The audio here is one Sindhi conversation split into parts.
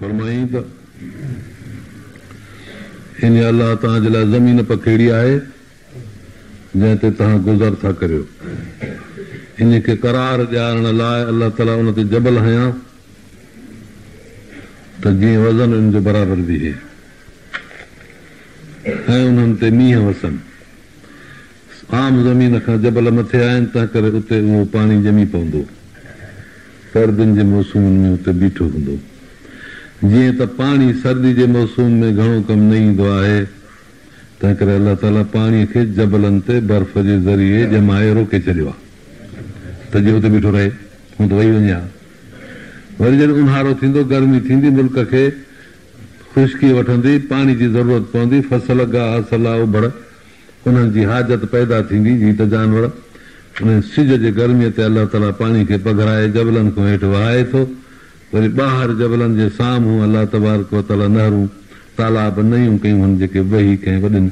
فرمايائين ته انهيء الله توهان جي لاء زمين پکيڙي آهي، جنهن تي توهان گذر ٿا ڪريو. انهيء کي قرار ڏيارڻ لاء الله تعاليٰ ان تي جبل هنيا ته جيئن وزن ان جو برابر بيهي ۽ انهن تي مينهن وسن. عام زمين کان جبل مٿي آهن، تنهنڪري اتي اهو پاڻي ڄمي پوندو. سردين جي موسمن ۾ اتي بيٺو هوندو. جيئن ته پاڻي سردي جي موسم ۾ گهڻو ڪم نه ايندو آهي، تنهنڪري الله تعاليٰ پاڻي کي جبلن تي برف جي ذريعي ڄمائي روڪي ڇڏيو آهي ته جيئن اتي بيٺو رهي، هوند ته وهي وڃي ها. وري جڏهن اونهارو ٿيندو، گرمي ٿيندي، ملڪ کي خشڪي وٺندي، پاڻي جي ضرورت پوندي، فصل، گاهه، سلا، اڀڙ، انهن جي حاجت پيدا ٿيندي، جيئن ته جانور انهن سج جي گرميء تي الله تعاليٰ پاڻي کي پگهرائي جبلن کان هيٺ وهائي ٿو، وري ٻاهر جبلن جي سامهون الله تبارڪ وتعاليٰ نهرون، تالاب، نيون ڪيون هن جيڪي وهي ڪنهن وڏين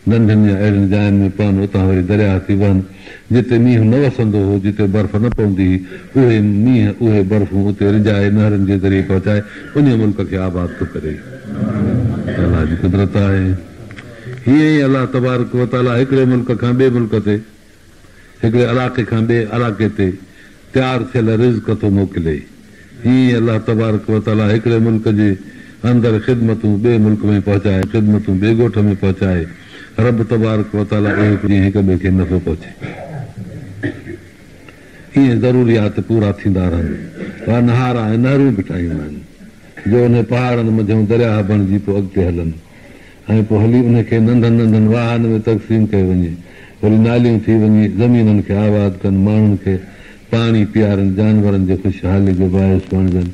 ڍنڍن يا اهڙين جاين ۾ پون اتان وري درياهه ٿي وهن، جتي مينهن نه وسندو هو، جتي برف نه پوندي هئي، اهي مينهن، اهي برفون اتي رجائي نهرن جي ذريعي پهچائي انهيء ملڪ کي آباد ٿو ڪري. الله جي قدرت آهي. هيئن ئي الله تبارڪ و تعاليٰ هڪڙي ملڪ کان ٻئي ملڪ تي، هڪڙي علاقي کان ٻئي علاقي تي تيار ٿيل رزق ٿو موڪلي. هيئن ئي الله تبارڪ و تعاليٰ هڪڙي ملڪ جي اندر خدمتون ٻئي ملڪ ۾ پهچائي، خدمتون ٻئي ڳوٺ ۾ پهچائي، رب تبارڪ و تعاليٰ اهو جيئن هڪ ٻئي کي نفعو پهچي. ائين ضروريات پورا ٿيندا رهن. وانهارا ۽ نهرون به ٺاهيون آهن، جو انهي پهاڙن منجهئون درياهه بڻجي پوء اڳتي هلن. ۽ پوء هلي ان کي ننڍن ننڍن واهن ۾ تقسيم ڪيو وڃي، وري ناليون ٿي وڃي زمينن کي آباد ڪن، ماڻهن کي پاڻي پيارن، جانورن جي خوشحالي جو باعث بڻجن.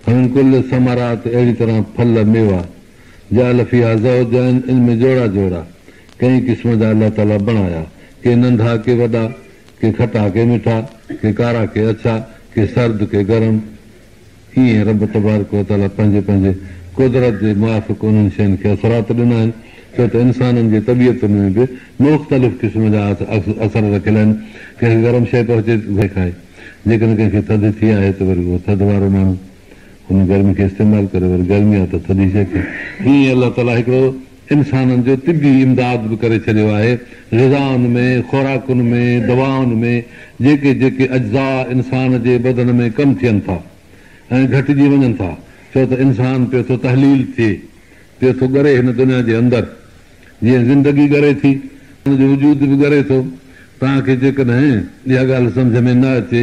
ومن ڪل الثمرات اهڙي طرح ڦل، ميوا، جعل فيها زوجين ان ۾ جوڙا جوڙا ڪئين قسم جا الله تعاليٰ بڻايا، ڪي ننڍا ڪي وڏا، ڪي کٽا ڪي مٺا، ڪي ڪارا ڪي اڇا، ڪي سرد ڪي گرم. ائين رب تبارڪ و تعاليٰ پنهنجي پنهنجي قدرت جي موافق انهن شين کي اثرات ڏنا آهن، ڇو ته انسانن جي طبيعتن ۾ به مختلف قسم جا اثر رکيل آهن، ڪنهن کي گرم شيء پهچي ته اهي کائي، جيڪڏهن ڪنهن کي ٿڌ ٿي آهي ته وري اهو ٿڌ وارو ماڻهو ان گرمي کي استعمال ڪري، وري گرمي آهي ته ٿڌي شيء کائي. ائين الله تعاليٰ هڪڙو انسانن جو طبي امداد به ڪري ڇڏيو آهي، غذائن ۾، خوراڪن ۾، دوائن ۾ جيڪي جيڪي اجزاء انسان جي بدن ۾ ڪم ٿين ٿا ۽ گهٽجي وڃن ٿا، ڇو ته انسان پيو ٿو تحليل ٿئي، پيو ٿو ڳري هن دنيا جي اندر، جيئن زندگي ڳري ٿي، ان جو وجود به ڳري ٿو، توهان کي جيڪڏهن اها ڳالهه سمجهه ۾ نه اچي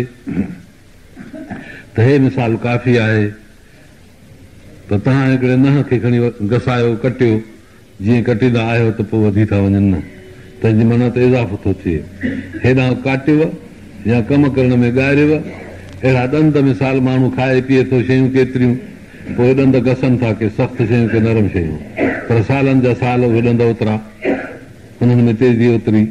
ته هي مثال ڪافي آهي. ته توهان هڪڙي ننهن کي کڻي گسايو، ڪٽيو، جيئن ڪٽيندا آهيو ته پوء وڌي ٿا وڃن نه، تنهن جي معنيٰ ته اضافو ٿو ٿئي. هيڏانهن ڪاٽيو يا ڪم ڪرڻ ۾ ڳاريو، اهڙا ڏند مثال ماڻهو کائي پيئي ٿو شيون ڪيتريون، پوء ڏند گسن ٿا ڪي سخت شيون ڪي نرم شيون، پر سالن جا سال اهي ڏند اوترا، انهن ۾ تيزي اوتري،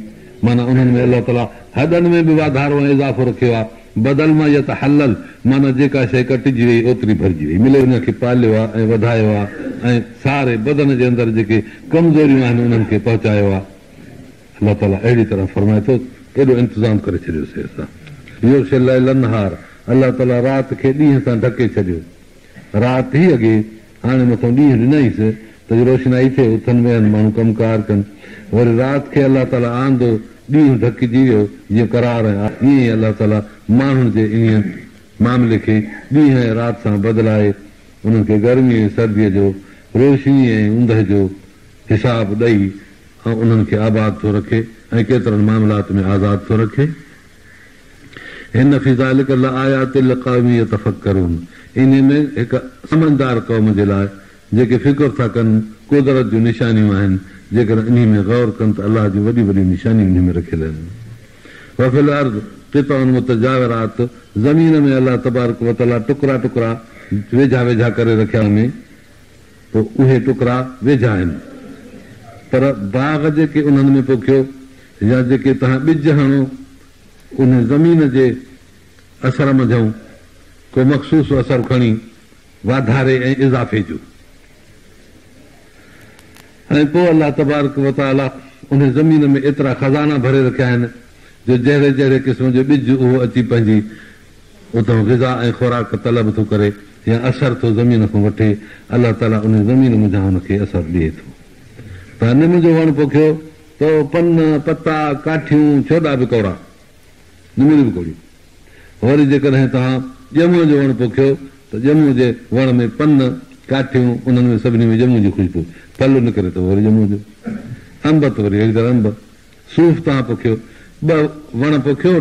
معنيٰ انهن ۾ الله تعاليٰ هڏن ۾ به واڌارو ۽ اضافو رکيو آهي. بدل ما يتحلل معنيٰ جيڪا شيء ڪٽجي وئي اوتري ڀرجي وئي. ملي ان کي پاليو آ ۽ وڌايو آ ۽ ساري بدن جي اندر جيڪي ڪمزوريون آهن انهن کي پهچايو آ. الله تعاليٰ اهڙي طرح فرمائي ٿو ايڏو انتظام ڪري ڇڏيوسي اسان. يغشي الليل النهار الله تعاليٰ رات کي ڏينهن سان ڍڪي ڇڏيو. رات هئي اڳي هاڻي مٿئون ڏينهن ڏنائينس ته جو روشنائي ٿئي، اٿن ويهن ماڻهو ڪم ڪار ڪن. وري رات کي الله تعاليٰ آندو، ڏينهن ڍڪجي ويو، جيئن قرار ۽ ائين ئي الله تعاليٰ ماڻهن جي انهيء معاملي کي ڏينهن ۽ رات سان بدلائي انهن کي گرمي ۽ سرديء جو، روشني ۽ اوندهه جو حساب ڏئي ۽ انهن کي آباد ٿو رکي ۽ ڪيترن معاملات ۾ آزاد ٿو رکي. ان في ذلک لآيات لقوم يتفڪرون انهي ۾ هڪ سمجهدار قوم جي لاء جيڪي فڪر ٿا ڪن قدرت جون نشانيون آهن جيڪڏهن انهي ۾ غور ڪن ته الله جون وڏيون وڏيون نشانيون انهي ۾ رکيل آهن. وفي الارض قطع متجاورات زمين ۾ الله تبارڪ وتعاليٰ ٽڪرا ٽڪرا ويجها ويجها ڪري رکيا ۾ پوء اهي ٽڪرا ويجها آهن پر باغ جيڪي انهن ۾ پوکيو يا جيڪي توهان ٻج هڻو انهي زمين جي اثر منجهئون ڪو مخصوص اثر کڻي واڌاري ۽ اضافي جو ۽ پوء الله تبارڪ و تعاليٰ انهي زمين ۾ ايترا خزانا ڀري رکيا آهن جو جهڙي جهڙي قسم جو ٻج اهو اچي پنهنجي اتان غذا ۽ خوراڪ طلب ٿو ڪري يا اثر ٿو زمين کان وٺي، الله تعاليٰ انهي زمين منجهان هن کي اثر ڏئي ٿو. توهان نم جو وڻ پوکيو ته اهو پن، پتا، ڪاٺيون، ڇوڏا به ڪؤڙا، نمڙيون به ڪؤڙيون. وري جيڪڏهن توهان ڄمونء جو وڻ پوکيو ته ڄمونء جي وڻ ۾ پن، ڪاٺيون، انهن ۾ سڀني ۾ ڄمونء جي خوشبو، ڦل نڪري ته وري ڄمونء جو، انب ته وري اهڙي طرح انب، صوف توهان پوکيو، ٻه وڻ پوکيو،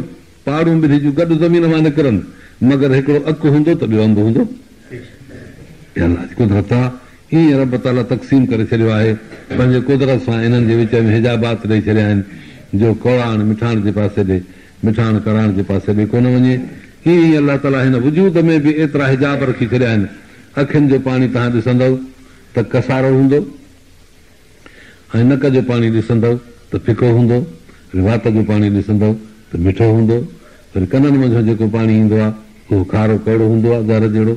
پاڙون ٻنهي جون گڏ زمين مان نڪرن، مگر هڪڙو اڪ هوندو ته ٻيو انب هوندو. اها الله جي قدرت آ. ائين رب تعاليٰ تقسيم ڪري ڇڏيو آهي. پنهنجي قدرت سان انهن جي وچ ۾ حجابات ڏئي ڇڏيا آهن، جو ڪؤڙاڻ مٺاڻ جي پاسي ڏي، مٺاڻ ڪڙاڻ جي پاسي ڏي ڪونه وڃي. ائين ئي الله تعاليٰ هن وجود ۾ به ايترا حجاب رکي ڇڏيا آهن. اکين جو پاڻي توهان ڏسندؤ ته ڪسارو هوندو ۽ نڪ جو پاڻي ڏسندؤ ته ڦڪو هوندو، وري وات جو پاڻي ڏسندؤ ته مٺو هوندو، وري ڪنن منجهان جيڪو پاڻي ايندو آهي اهو کارو ڪؤڙو هوندو آهي زهر جهڙو.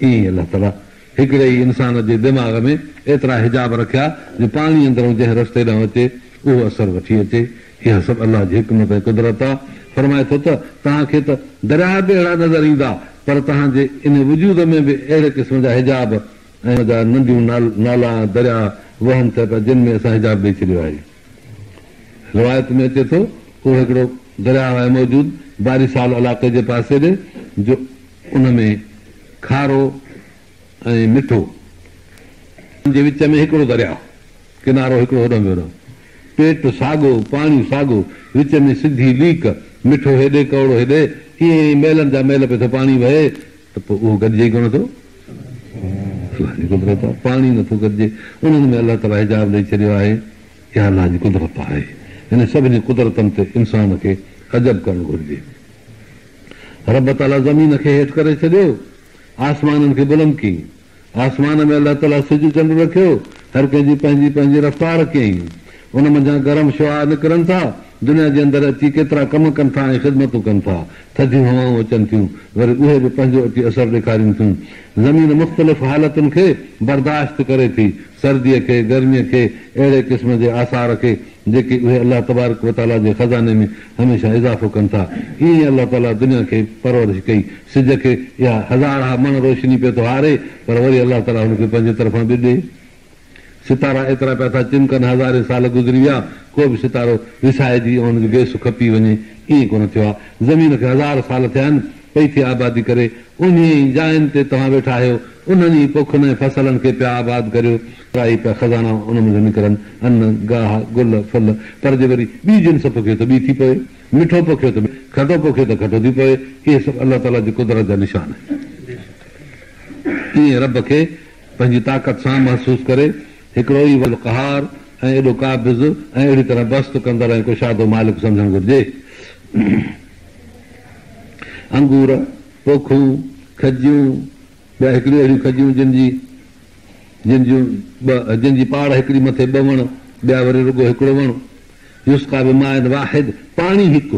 ائين ئي الله تعاليٰ هڪڙي ئي انسان جي دماغ ۾ ايترا حجاب رکيا جو پاڻي اندرئون جنهن رستي ڏانهن اچي اهو اثر وٺي اچي. اها سڀ الله جي حڪمت ۽ قدرت آ. فرمائي ٿو ته توهان کي ته درياهه به اهڙا نظر ايندا پر توهان جي ان وجود ۾ به اهڙي قسم جا حجاب ۽ جا نديون نالا ۽ درياهه وهن ٿا پيا جن ۾ اسان حجاب ڏئي ڇڏيو آهي. روايت ۾ اچي ٿو اهو هڪڙو درياهه آهي موجود باريسال علاقي جي پاسي ڏي جو ان ۾ کارو ۽ مٺو جي وچ ۾ هڪڙو درياء، ڪنارو هڪڙو هوڏانهن به هوڏانهن، پيٽ ساڳو، پاڻي ساڳو، وچ ۾ سڌي ليڪ، مٺو هيڏي ڪؤڙو هيڏي، ائين ئي ميلن جا ميل پيو ٿو پاڻي وهي ته پوء اهو گڏجي ئي ڪونه ٿو. الله جي قدرت آهي، پاڻي نٿو گڏجي، انهن ۾ الله تعاليٰ حجاب ڏئي ڇڏيو آهي، اها الله جي قدرت آهي. انهن سڀني قدرتن تي انسان کي عجب ڪرڻ گهرجي. رب تعاليٰ زمين کي هيٺ ڪري ڇڏيو، آسمانن کي بلند ڪيائين. آسمان ۾ الله تعاليٰ سج چنڊ رکيو، هر ڪنهن جي پنهنجي پنهنجي رفتار ڪيائين. ان منجهان گرم شعاع نڪرن ٿا، دنيا جي اندر اچي ڪيترا ڪم ڪن ٿا ۽ خدمتون ڪن ٿا. ٿڌيون هوائون اچن ٿيون، وري اهي به پنهنجو اچي اثر ڏيکارين ٿيون. زمين مختلف حالتن کي برداشت ڪري ٿي، سرديء کي، گرميء کي، اهڙي قسم جي آثار کي جيڪي اهي الله تبارڪ و تعاليٰ جي خزاني ۾ هميشه اضافو ڪن ٿا. ائين ئي الله تعاليٰ دنيا کي پرورش ڪئي. سج کي اها هزارها مڻ روشني پيو ٿو هاري، پر وري الله تعاليٰ هن کي پنهنجي طرفان به ڏئي. ستارا ايترا پيا ٿا چمڪن، هزارين سال گذري ويا، ڪو به ستارو وسائجي ۽ ان جو گئس کپي وڃي، ائين ڪونه ٿيو آهي. زمين کي هزار سال ٿيا آهن، پئي ٿي آبادي ڪري. انهيء ئي جاين تي توهان ويٺا آهيو، انهن ئي پوکن ۽ فصلن کي پيا آباد ڪريو. ڪيترا ئي پيا خزانا ان منجهه نڪرن، ان، گاهه، گل، ڦل، پر جي وري ٻي جنس پوکيو ته ٻي ٿي پوي، مٺو پوکيو ته کٽو پوکيو ته کٽو ٿي پوي، اهي سڀ الله تعاليٰ جي قدرت جا نشان آهن. ائين رب کي پنهنجي طاقت سان محسوس ڪري هڪڙو ئي القهار ۽ ايڏو قابض ۽ اهڙي طرح بسط ڪندڙ ۽ ڪشادو مالڪ سمجهڻ گهرجي. انگور، پوکون، کجيون، ٻيا هڪڙيون اهڙيون کجيون جن جي جن جون ٻه جن جي پاڙ هڪڙي مٿي ٻه وڻ ٻيا وري رڳو هڪڙو وڻ. يسقيٰ بماء واحد پاڻي هڪ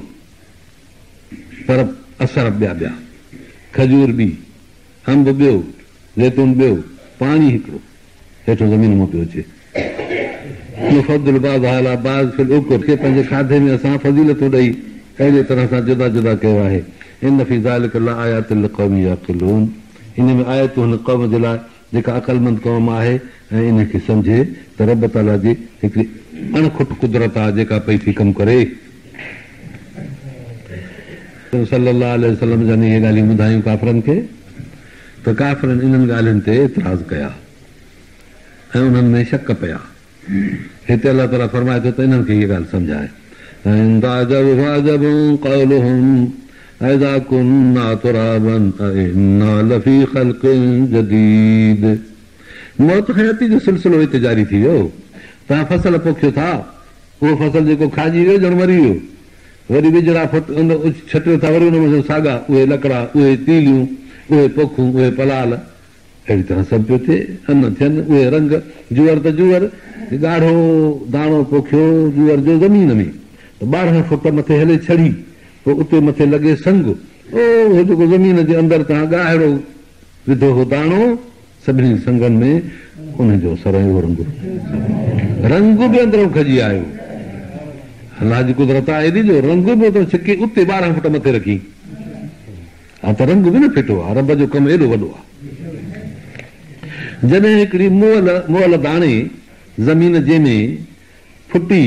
پر اثر ٻيا ٻيا. کجور ٻي، انب ٻيو، زيتون ٻيو، پاڻي هڪڙو هيٺون زمين مان پيو اچي. نفضل بعضها علي بعض في الاڪل کي پنهنجي کاڌي ۾ اسان فضيلتون ڏئي اهڙيء طرح سان جدا جدا ڪيو آهي. ان في ذلک لآيات لقوم يعقلون انهي ۾ آيتون هن قوم جي لاء جيڪا عقلمند قوم آهي ۽ انهي کي سمجهي ته رب تعاليٰ جي هڪڙي اڻ کٽ قدرت آهي جيڪا پئي ٿي ڪم ڪري. صلّي اللّٰه عليه وسلّم جن اهي ڳالهيون ٻڌايون ڪافرن کي ته ڪافرن انهن ڳالهين تي اعتراض ڪيا ۽ انهن ۾ شڪ پيا. هتي الله تعاليٰ فرمائي ٿو ته انهن کي هيء ڳالهه سمجهاء، وان تعجب فعجب قولهم ائذا ڪنا ترابا ائنا لفي خلق جديد موت حياتي جو سلسلو هتي جاري ٿي ويو. توهان فصل پوکيو ٿا، اهو فصل جيڪو کاڄي ويو ڄڻ مري ويو. وري ٻجڙا ڦٽ ان ڇٽيو ٿا وري ان مان ساڳا اهي لڪڙا، اهي تيليون، اهي پوکون، اهي پلال. اهڙي طرح سڀ پيو ٿئي، ان ٿين اهي رنگ، جوئر ته جوئر، ڳاڙهو داڻو پوکيو جوئر جو زمين ۾ ته 12 فوٽ مٿي هلي ڇڙي، پوء اتي مٿي لڳي سنگ، اهو جيڪو زمين جي اندر توهان ڳاڙهو وڌو هو داڻو، سڀني سنگن ۾ ان جو اثر ۽ اهو رنگ، رنگ به اندرئون کڄي آيو. الله جي قدرت آهي ايڏي جو رنگ به اتان ڇڪي اتي 12 فوٽ مٿي رکي. ها ته رنگ به نه ڦٽو آ، رب جو ڪم ايڏو وڏو آ. جڏهن هڪڙي مئل مئل داڻي زمين جي ۾ ڦٽي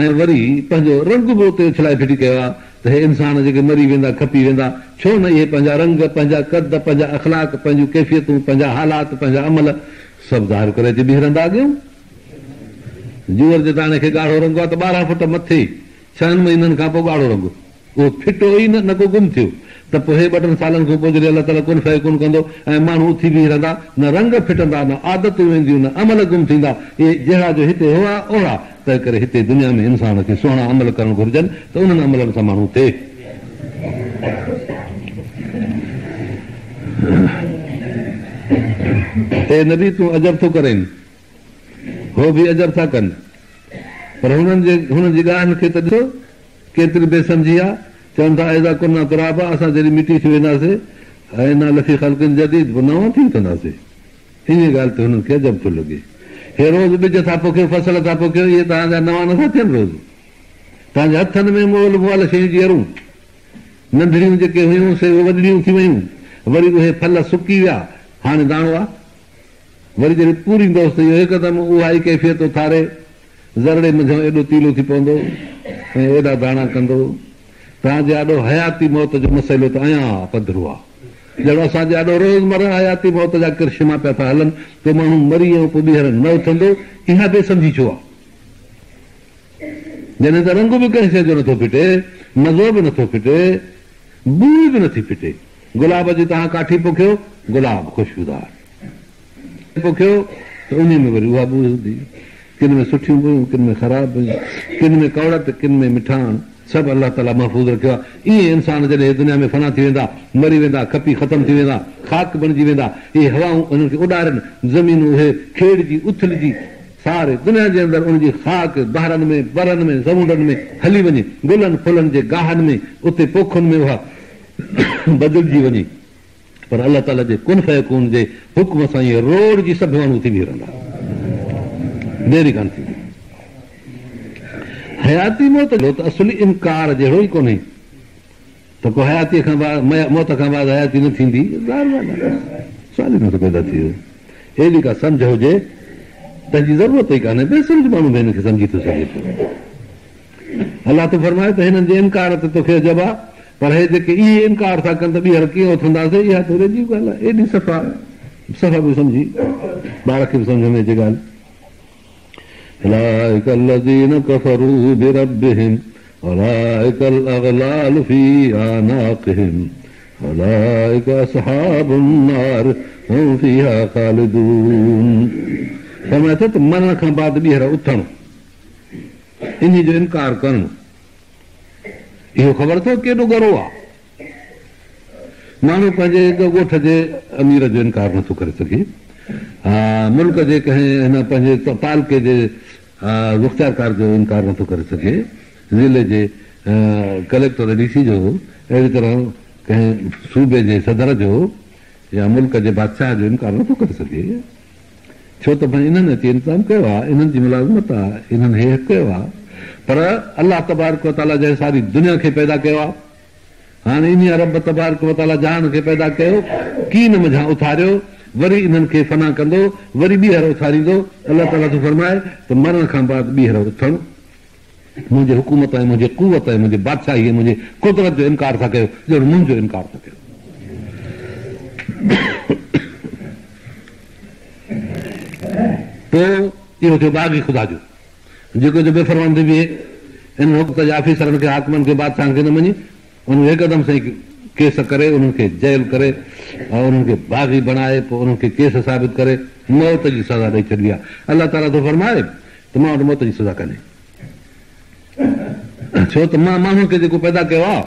۽ وري پنهنجو رنگ به اتي اڇلائي ڦٽي ڪيو آهي ته هي انسان جيڪي مري ويندا کپي ويندا ڇو نه اهي پنهنجا رنگ پنهنجا قد پنهنجا اخلاق پنهنجون ڪيفيتون پنهنجا حالات پنهنجا عمل سڀ ظاهر ڪري اچي بيهي رهندا اڳيون جوئر جي داڻي کي ڳاڙهو رنگ آهي ته 12 فٽ مٿي 6 مهينن کان پوء ڳاڙهو رنگ اهو ڦٽو ئي نه، نه ڪو گم ٿيو ته پوء هي ٻه ٽن سالن کان پوء جڏهن الله تعاليٰ ڪن فيڪون ڪندو ۽ ماڻهو اٿي بيهي رهندا، نه رنگ ڦٽندا، نه عادتون وينديون، نه عمل گم ٿيندا، اهي جهڙا جو هتي هئا اوهڙا، تنهن ڪري هتي دنيا ۾ انسان کي سهڻا عمل ڪرڻ گهرجن ته انهن عملن سان ماڻهو ٿئي. اي نبي! تون عجب ٿو ڪرين، هو به عجب ٿا ڪن، پر هنن جي هنن جي ڳالهين کي ته ڏسو. ڪيتري بي سمجهي آ، چون ٿا اذا ڪنا ترابا اسان جڏهن مٽي ٿي وينداسين ائنا لفي خلق جديد پوء نوان ٿي اٿنداسين. انهيء ڳالهه تي هنن کي عجب ٿو لڳي. هي روز ٻج ٿا پوکيو، فصل ٿا پوکيو، اهي توهان جا نوان نٿا ٿين روز توهان جي هٿن ۾ مئل مئل شيون جيئرون ننڍڙيون جيڪي هيون سي وڏڙيون ٿي ويون، وري اهي ڦل سڪي ويا، هاڻي داڻو آ. وري جڏهن پوريندوس ته اهو هڪدم اها ئي ڪيفيت اٿاري ذرڙي منجهان ايڏو تيلو ٿي پوندو ۽ ايڏا داڻا ڪندو. توهان جي آڏو حياتي موت جو مسئلو ته عيان آ، پڌرو آ. ڄڻ اسان جي آڏو روزمره حياتي موت جا ڪرشما پيا ٿا هلن. ڪو ماڻهو مري ۽ پوء ٻيهر نه اٿندو، اها بي سمجهي ڇو آ؟ جڏهن ته رنگ به ڪنهن شيء جو نٿو ڦٽي، مزو به نٿو ڦٽي، بوء به نٿي ڦٽي. گلاب جي توهان ڪاٺي پوکيو، گلاب خوشبودار. پوکيو ته انهيء ۾ وري اها بوء هوندي. ڪن ۾ سٺيون بويون، ڪن ۾ خراب بويون، ڪن ۾ ڪؤڙت، ڪن ۾ مٺاڻ، سڀ الله تعاليٰ محفوظ رکيو آهي. ائين انسان جڏهن هي دنيا ۾ فنا ٿي ويندا، مري ويندا، کپي ختم ٿي ويندا، خاڪ بڻجي ويندا، اهي هوائون انهن کي اڏارين، زمينون اهي کيڙجي، اٿلجي، ساري دنيا جي اندر ان جي خاڪ بحرن ۾، برن ۾، سمنڊن ۾ هلي وڃي، گلن ڦلن جي گاهن ۾، اتي پوکن ۾ اها بدلجي وڃي. پر الله تعاليٰ جي ڪن فيڪون جي حڪم سان ائين روڙجي سڀ ماڻهو اٿي بيهي رهندا. دير ئي ڪانه ٿيندي. حياتي موت جو ته اصلي انڪار جهڙو ئي ڪونهي ته ڪو حياتيء کان بعد موت کان بعد حياتي نه ٿيندي. ظاهر ڳالهه آهي. سوال ئي نٿو پيدا ٿئي. ايڏي ڪا سمجهه هجي تنهن جي ضرورت ئي ڪانهي. بي سمجهه ماڻهو به هن کي سمجهي ٿو سگهي پيو. الله ٿو فرمائي ته هنن جي انڪار تي توکي عجب آ، پر هي جيڪي اهي انڪار ٿا ڪن ته ٻيهر ڪيئن اٿنداسين، اها ته عجيب ڳالهه آهي، ايڏي صفا صفا بي سمجهي، ٻار کي به سمجهه ۾ اچي ڳالهه. اولئک الذين ڪفروا بربهم اولئک الاغلال في اعناقهم اولئک اصحاب النار هم فيها خالدون فرمائي ٿو ته مرڻ کان بعد ٻيهر اٿڻ انهي جو انڪار ڪرڻ اهو خبر اٿو ڪيڏو ڳرو آ. ماڻهو پنهنجي ڳوٺ جي امير جو انڪار نٿو ڪري سگهي. ملڪ جي ڪنهن هن پنهنجي تعلقي جي مختيارڪار جو انڪار نٿو ڪري سگهي. ضلعي جي ڪليڪٽر ڊي سي جو اهڙي طرح ڪنهن صوبي جي صدر جو يا ملڪ جي بادشاهه جو انڪار نٿو ڪري سگهي. ڇو ته ڀئي انهن اچي انتظام ڪيو آهي، انهن جي ملازمت آهي، انهن هي ڪيو آهي. پر الله تبارڪ وتعاليٰ جنهن ساري دنيا کي پيدا ڪيو آهي، هاڻي انهيء رب تبارڪ وتعاليٰ جهان کي پيدا ڪيو، ڪين منجهان اٿاريو، وري انهن کي فنا ڪندو، وري ٻيهر اٿاريندو. الله تعاليٰ ٿو فرمائي ته مرڻ کان بعد ٻيهر اٿڻ منهنجي حڪومت ۽ منهنجي قوت ۽ منهنجي بادشاهي ۽ منهنجي قدرت جو انڪار ٿا ڪيو، ڄڻ منهنجو انڪار ٿا ڪيو. پوء اهو ٿيو باغي خدا جو، جيڪو جو بي فرمان ٿي بيهي، انهن حڪومت جي آفيسرن کي، حاڪمن کي، بادشاهن کي نه مڃي، انهن کي هڪدم سائين ڪيس ڪري، انهن کي جيل ڪري ۽ انهن کي باغي بڻائي، پوء انهن کي ڪيس ثابت ڪري موت جي سزا ڏئي ڇڏبي آهي. الله تعاليٰ ٿو فرمائي ته مان وٽ موت جي سزا ڪانهي، ڇو ته مان ماڻهوء کي جيڪو پيدا ڪيو آهي،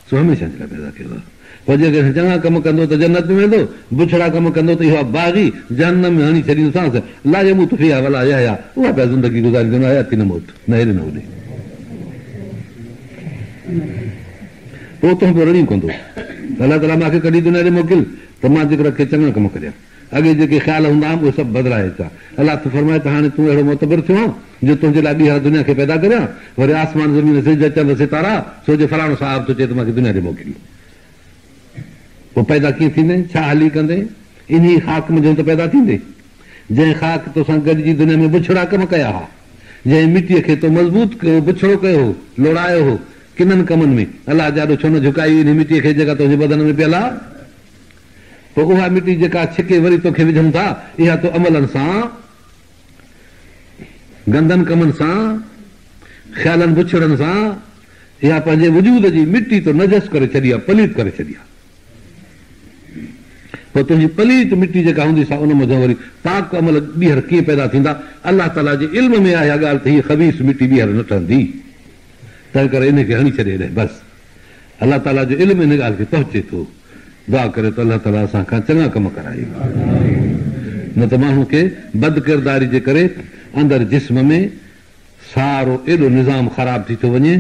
سو هميشه جي لاء پيدا ڪيو آهي. پوء جيڪڏهن چڱا ڪم ڪندو ته جنت ۾ ويندو، بڇڙا ڪم ڪندو ته اهو آهي باغي، جهنم ۾ هڻي ڇڏيندوسانس، لا يموت فيها ولا يحيا، اها پيا زندگي گذاريندو نه حياتي نه موت، نه هيڏي نه هوڏي. پوء اتان پيو رڙيون ڪندو ته الله تعاليٰ مان کي ڪڍي دنيا ڏي موڪل ته مان جيڪر ڪي چڱا ڪم ڪريان. اڳي جيڪي خيال هوندا هئم اهي سڀ بدلائي اچان. الله ٿو فرمائي ته هاڻي تون اهڙو معتبر ٿيو آن جو تنهنجي لاء ٻيهر دنيا کي پيدا ڪريان، وري آسمان زمين سج چنڊ ستارا، سو جي فلاڻو صاحب ٿو چئي ته مان کي دنيا ڏي موڪل. پوء پيدا ڪيئن ٿيندين؟ ڇا هلي ڪندين؟ انهيء خاڪ منجهان ته پيدا ٿيندين. جنهن خاڪ توسان گڏجي دنيا ۾ بڇڙا ڪم ڪيا ها، جنهن مٽيء کي تو مضبوط ڪيو، بڇڙو ڪيو هو، لوڙايو هو، ڪنن ڪمن ۾، الله جي آڏو ڇو نه جهڪائي انهي مٽيء کي جيڪا تنهنجي بدن ۾ پيل آ؟ پوء اها مٽي جيڪا ڇڪي وري توکي وجهون ٿا، اها تو عملن سان، گندن ڪمن سان، خيالن بڇڙن سان، اها پنهنجي وجود جي مٽي تو نجس ڪري ڇڏي آ، پليت ڪري ڇڏي آ. پوء تنهنجي پليت مٽي جيڪا هوندي سا ان منجهان وري پاڪ عمل ٻيهر ڪيئن پيدا ٿيندا؟ الله تعاليٰ جي علم ۾ آهي اها ڳالهه ته هيء خبيث مٽي ٻيهر نه ٺهندي، تنهنڪري ان کي هڻي ڇڏي هيڏانهن. بس الله تعاليٰ جو علم ان ڳالهه کي پهچي ٿو. دعا ڪريو ته الله تعاليٰ اسان کان چڱا ڪم ڪرائي. نه ته ماڻهو کي بدڪرداري جي ڪري اندر جسم ۾ سارو ايڏو نظام خراب ٿي ٿو وڃي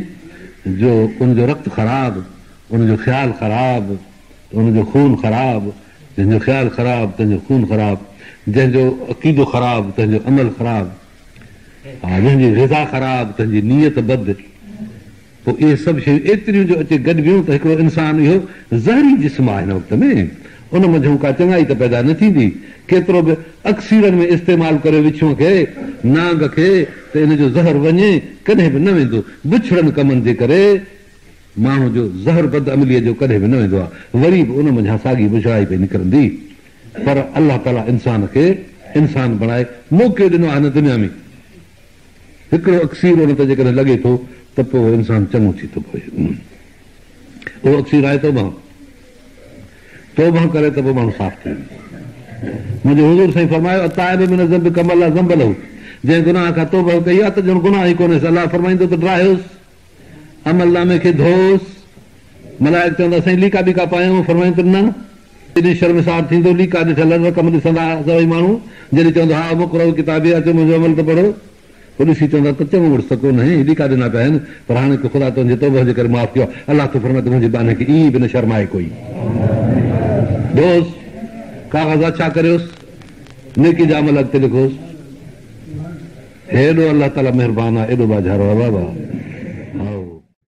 جو ان جو رت خراب، ان جو خيال خراب، ان جو خون خراب، جنهن جو خيال خراب تنهن جو خون خراب، جنهن جو عقيدو خراب تنهن جو عمل خراب، جنهن جي غذا خراب تنهن جي نيت بد. پوء اهي سڀ شيون ايتريون جو اچي گڏبيون ته هڪڙو انسان اهو زهري جسم آهي هن وقت ۾ ان منجهئون ڪا چڱائي ته پيدا نه ٿيندي. ڪيترو به اڪسيرن ۾ استعمال ڪريو وڇونء کي، نانگ کي ته ان جو زهر وڃي ڪڏهن به نه ويندو. بڇڙن ڪمن جي ڪري ماڻهو جو زهر بدعمليء جو ڪڏهن به نه ويندو آهي. وري به ان منجهان ساڳي بڇڙائي پئي نڪرندي. پر الله تعاليٰ انسان کي انسان بڻائي موقعو ڏنو آهي هن دنيا ۾. هڪڙو اڪسير ان تي جيڪڏهن لڳي ٿو ته پوء انسان چڱو ٿي ٿو پوي. اهو اڪسير آهي توبهه. توبهه ڪري ته پوء ماڻهو صاف ٿي وڃي. منهنجي حضور سائين فرمايو، التائب من الذنب ڪمن لا ذنب له جنهن گناهه کان توبهه ڪئي آهي ته ڄڻ گناهه ئي ڪونهيس. الله فرمائيندو ته ڊاهيوس، عمل نامي کي ڌوئوس. ملائڪ چوندا، سائين ليڪا ٻيڪا پايون؟ فرمائين ته نه. جڏهن شرمسار ٿيندو، ليڪا ڏٺل رقم ڏسندا سڀئي ماڻهو، جڏهن چوندو هاؤم اقرءوا ڪتابيه اچو منهنجو عمل ته پڙهو، پوء ڏسي چوندا ته چڱو مڙس ته ڪونهي، ليڪا ڏنا پيا آهن، پر هاڻي ته خدا تنهنجي توبهه جي ڪري معاف ڪيو آهي. الله ٿو فرمائي ته منهنجي ٻانهي کي ائين به نه شرمائي ڪوئي. ڌوئوس، ڪاغذ اڇا ڪريوس، نيڪي جا عمل اڳتي لکوس. هيڏو الله تعاليٰ مهربان آهي، ايڏو ٻاجهارو آهي بابا.